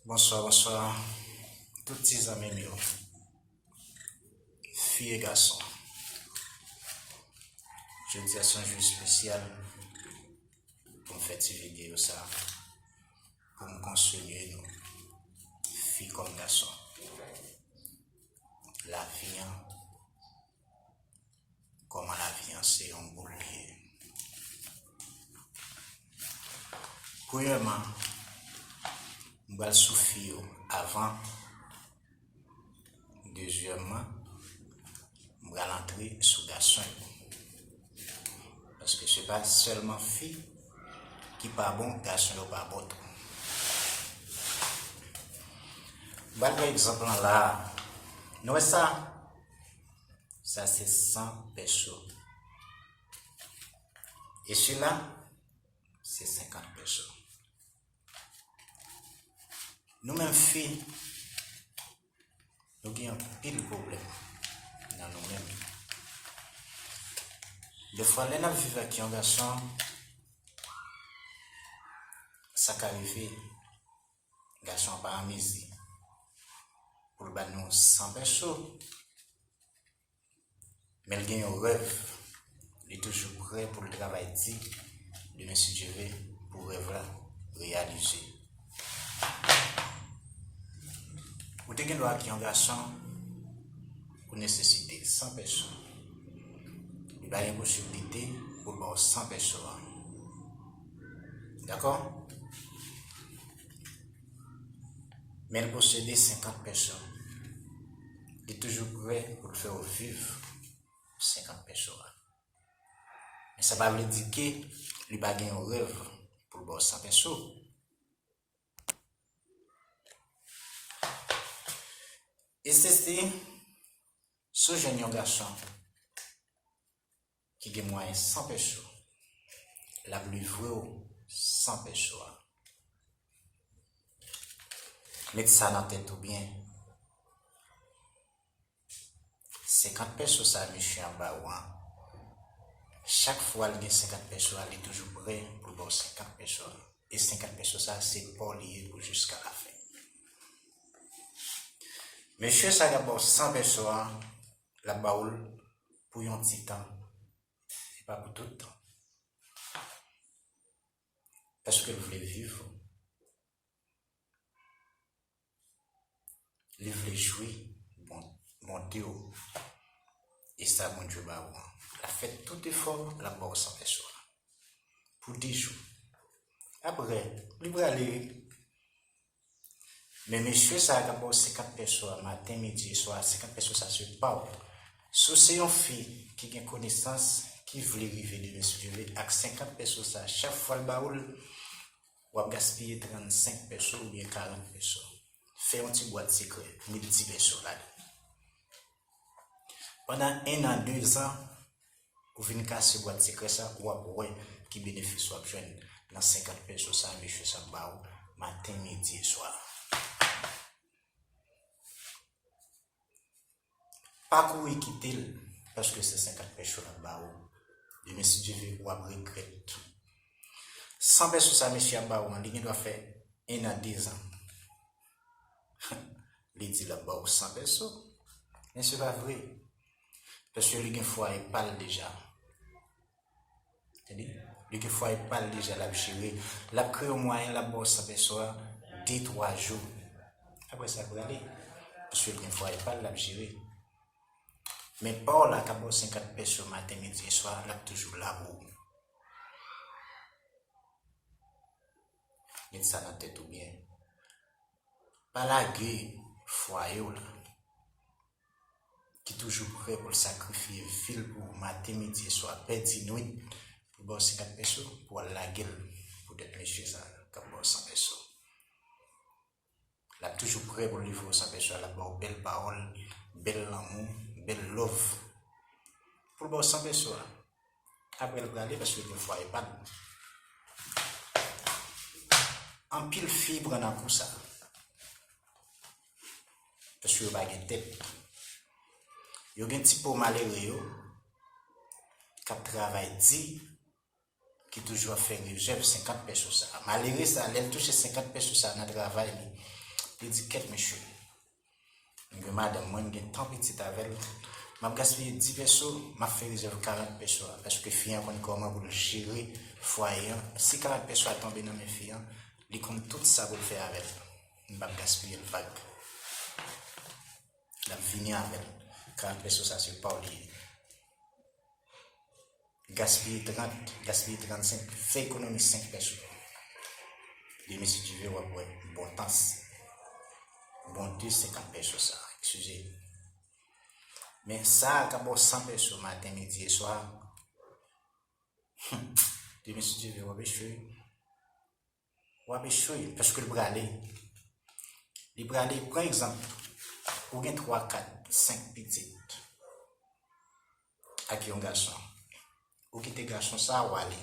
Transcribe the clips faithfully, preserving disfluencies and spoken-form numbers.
Bonswa, bonswa. Tout ti zanmi m yo. Fi e gason. Jodi a se yon jou espesyal pou m fè ti videyo sa. Pou m konsole nou. Fi kòm gason. Lavi an, kòman lavi an se yon boul li ye. Premyèman, m pral sou fi yo avan. Dezyèmman, m pral antre sou gason yo. Paske se pa sèlman fi ki pa bon, gason yo pa bon tou. M pral pran egzanp lan la. Nou wè sa? Sa se san peso. E sila, se senkant peso. Nou menm fi, nou gen anpil pwoblèm nan nou menm. Defwa, lè n ap viv ak yon gason, sa ka rive, gason an pa an mezi pou l ba nou san peso. Men l gen yon rèv. Li toujou prè pou l travay di, demen si Dye ve, pou rèv la reyalize. Ou te gen dwa ak yon gason pou nesesite san peso. Li pa gen posiblite pou l ba w san peso a. Dakò? Men l posede senkant peso. Li toujou prè pou l fè w viv senkant peso a. Men sa pa vle di ke li pa gen yon rèv pou l ba w san peso. E se si, si w jwenn yon gason ki gen mwayen san peso, l ap livre w san peso a. Met sa nan tèt ou byen. Senkant peso sa misye an ba ou an, chak fwa l gen senkant peso a, li toujou prè pou l ba w senkant peso a. E senkant peso sa, se pa w li ye pou jiska lafen. Mesye sa k ap ba w san peso a, l ap ba w l pou yon ti tan. Se pa pou tout tan. Paske l vle viv. Li vle jwi bon, bonte w. E sa Bondye ba ou an. L ap fè tout efò, l ap ba w san peso a. Pou de jou. Apre, li prale. Men mesye sa a k ap ba w senkant peso a, maten, midi e swa, senkant peso sa se pa w. Si w se yon fi ki gen konesans, ki vle rive demen si Dye ve, ak senkant peso sa, chak fwa l ba ou l, w ap gaspiye trannsenk peso oubyen karant peso. Fè yon ti bwat sekrè, met dis peso ladan. Pandan en an, de zan, ou vin kase bwat sekrè sa, w ap wè ki benefis w ap jwenn nan senkant peso sa, mesye sa ap ba ou maten, midi e swa. Pa kouri kite l, paske se senkant peso l ap ba ou. Demen, si Dye ve, w ap regrèt. San peso sa mesye ap ba ou an, li gen dwa fè en an, de zan. Li di l ap ba ou san peso. Men se pa vre. Paske li gen fwaye pa l deja. Tande? Li gen fwaye pa l deja l ap jere. L ap kreye yon mwayen, l ap ba w san peso a de, twa jou. Apre sa, l prale. Paske l gen fwaye pa l, l ap jere. Men pa w la k ap ba w senkant peso maten, midi e swa, l ap toujou la pou ou. Met sa nan tèt ou byen. Pa lage fwaye w la, ki toujou prè pou l sakrifye vi l pou ou maten, midi e swa, pèdi nwit, pou l ba w senkant peso, pou w al lage l poutèt mesye sa k ap ba w san peso. L ap toujou prè pou l livre w san peso a, l ap ba w bèl pawòl, bèl lanmou, bèl love. Pou l ba w san peso a. Apre l prale paske l gen fwaye pa l. Anpil fi pran nan kou sa. Paske yo pa gen tèt. Yo gen ti po malere yo k ap travay di, ki toujou ap fè rezèv senkant peso sa. Malere sa, lè l touche senkant peso sa nan travay li, Li di, kèt mesye, m gen madanm mwen, m gen tan pitit avè l, m ap gaspiye dis peso, m ap fè rezèv karant peso a, paske fi an konn kòman pou l jere fwaye an. Si karant peso a tonbe nan men fi an, li konn tout sa pou l fè avè l. M p ap gaspiye l vag. L ap vini avè l. Karant peso sa se pa w li ye. Gaspiye trant, gaspiye trannsenk, fè ekonomi senk peso. Demen si Dye vle w ap wè bon tans, bon de senkant peso sa, eskize. Men sa a k ap ba w san peso maten, midi e swa, demen si Dye vle w ap echwe. W ap echwe, paske l prale. Li prale, pran egzanp, ou gen twa, kat, senk pitit ak yon gason. Ou kite gason sa a, w ale.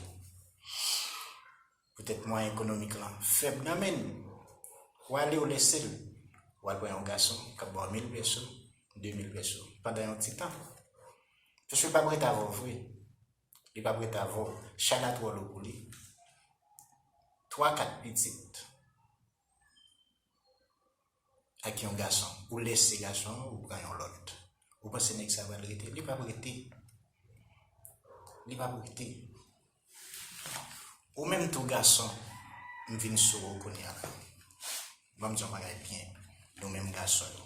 Poutèt mwayen ekonomik lan fèb nan men l, w ale, w lese l. W al pran yon gason k ap ba w mil peso, de mil peso, pandan yon ti tan. Paske l p ap rete avè w vre. Li p ap rete avè w. Chay la twò lou pou li. Twa, kat pitit ak yon gason. Ou lese gason an, ou pran yon lòt. Ou panse nèg sa pral rete? Li p ap rete. Li p ap rete. Ou menm tou gason, m vin sou ou kounye a la. Ban m di yon bagay byen, nou menm gason yo.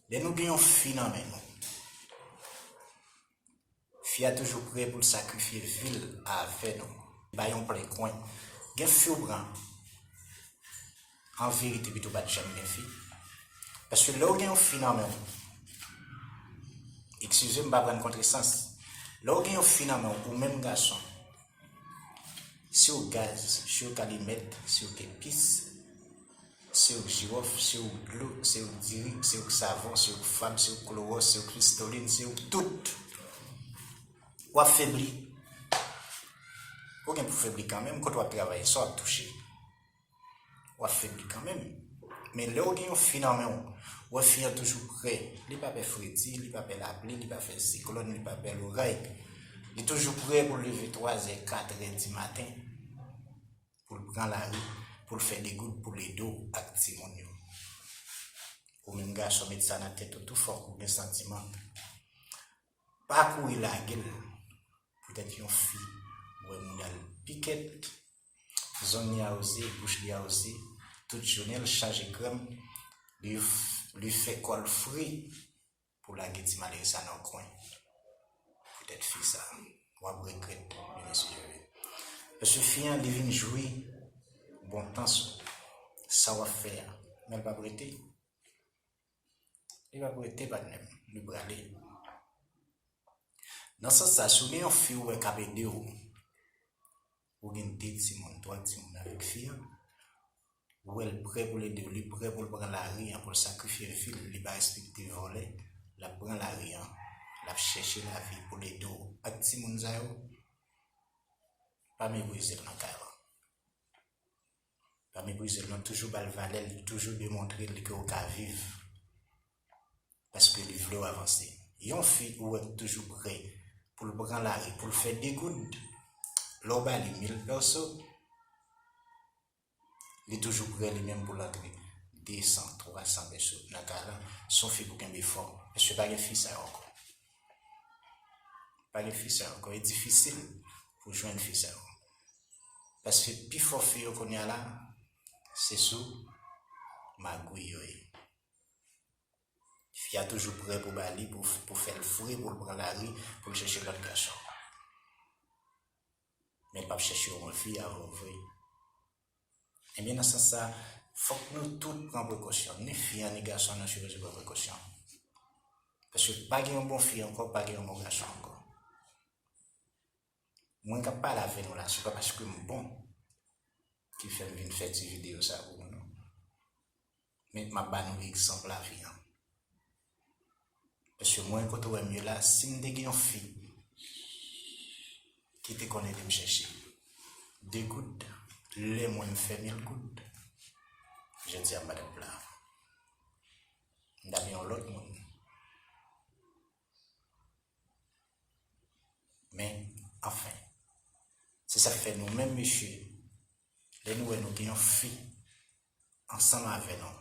Lè nou gen yon fi nan men nou, fi a toujou prè pou l sakrifye vi l avè nou. Bay yon plen kwen. Gen fi w pran. An verite, pito w pa t janm gen fi. Paske lè w gen yon fi nan men w, eskize m, m pa pran kontresans. Lè w gen yon fi nan men w, ou menm gason, si w gaz, si w kalimèt, si w kepis, si w jiwòf, si w dlo, si w diri, si w savon, si w fab, si w klowòs, si w kristolin, si w tout, w ap febli. Ou gen pou febli kanmenm, kote w ap travay, sa w ap touche. W ap febli kanmenm. Men lè w gen yon fi nan men w, w wè fi an toujou prè. Li pa pè fredi, li pa pè lapli, li pa pè siklòn, li pa pè loray. Li toujou prè pou l leve twazè, katrè di maten, pou l pran lari, pou l fè degoud, pou l ede w ak timoun yo. Ou menm gason, met sa nan tèt ou tou, fòk ou gen santiman. Pa kouri lage l. Poutèt yon fi, ou wè mouda l pikèt, zong li a oze, bouch li a oze, tout jounen l chanje krèm, li, li fè kò l fre pou lage ti malere sa nan yon kwen. Poutèt fi sa, w ap regrèt demen si Dye vle. Paske fi an, li vin jwi bon tans ou, sa w ap fè a, men l p ap rete. Li p ap rete, patnè m, li prale. Nan sans sa, si w gen yon fi ou wè k ap ede w, ou gen de timoun, twa timoun avèk fi an, ou wè l prè pou l ede w, li prè pou l pran lari an, pou l sakrifye vi l, li pa respekte vòlè, l ap pran lari an, l ap chèche lavi pou l ede w ak timoun sa yo, pa meprize l nan kay lan. Pa meprize l non, toujou ba l valè l, toujou demontre l ke w ka viv. Paske li vle w avanse. Yon fi ou wè k toujou prè pou l pran lari, pou l fè degoud, lè w ba li mil peso, li toujou prè li menm pou l antre de san, twa san peso nan kay lan. Se yon fi pou kenbe fò. Mesye, pa gen fi sa yo ankò. Pa gen fi sa yo ankò. E difisil pou jwenn fi sa yo. Paske pifò fi yo kounye a la, se sou magouy yo ye. Fi a toujou prè pou ba li, pou, pou fè l fre, pou l pran lari, pou l chèche lòt gason. Men l p ap chèche yon fi avè w vre. Ebyen, nan sans sa, fòk nou tout pran prekosyon. Ni fi an, ni gason an, nou sipoze pran prekosyon. Paske pa gen yon bon fi ankò, pa gen yon bon gason ankò. Mwen k ap pale avè nou la, se pa paske m bon ki fè m vin fè ti videyo sa pou nou non. Men m ap ba nou egzanp lavi an. Paske mwen, kote w wè m ye la, si m te gen yon fi ki te konn ede m chèche de goud, lè mwen m fè mil goud, jodi a m pa t ap la. M t ap yon lòt moun. Men, anfen, se sa k fè nou menm mesye, lè nou wè nou gen yon fi ansanm avè nou.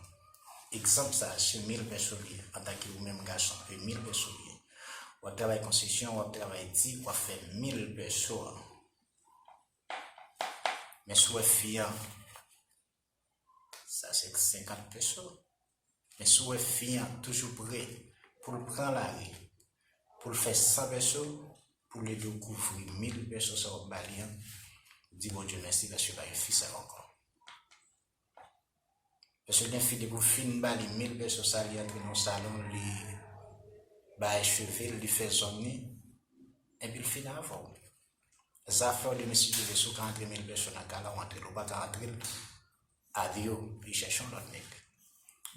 Egzanp sa, se mil peso li ye, antanke ou menm gason, e mil peso li ye. W ap travay konstriksyon, w ap travay di, w ap fè mil peso a. Men si w wè fi an, sa se senkant peso. Men si w wè fi an toujou prè pou l pran lari, pou l fè san peso, pou l ede w kouvri mil peso sa w ap ba li an, di Bondye mèsi paske pa gen fi sa ankò. Paske gen fi depi w fin ba li mil peso sa, li antre nan salon, li bay cheve l, li fè zong li, epi l fin avè w. Zafè w de mesye Dye, si w ka antre mil peso nan kay la, w antre l, ou pa ka antre l, adiyo, li chèche yon lòt nèg.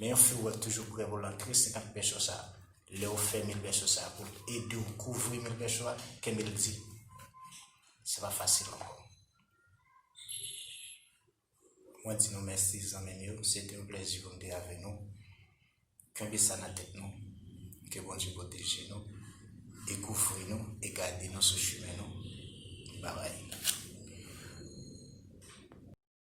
Men yon fi w wè toujou prè pou l antre senkant peso sa, lè w fè mil peso sa pou l ede w kouvri mil peso a, kenbe l di. Se pa fasil ankò. Mwen di nou mèsi zanmi m yo, se te yon plèzi pou m te avè nou. Kenbe sa nan tèt nou, ke Bondye pwoteje nou, e kouvri nou, e gade nou sou chimen nou. Babay.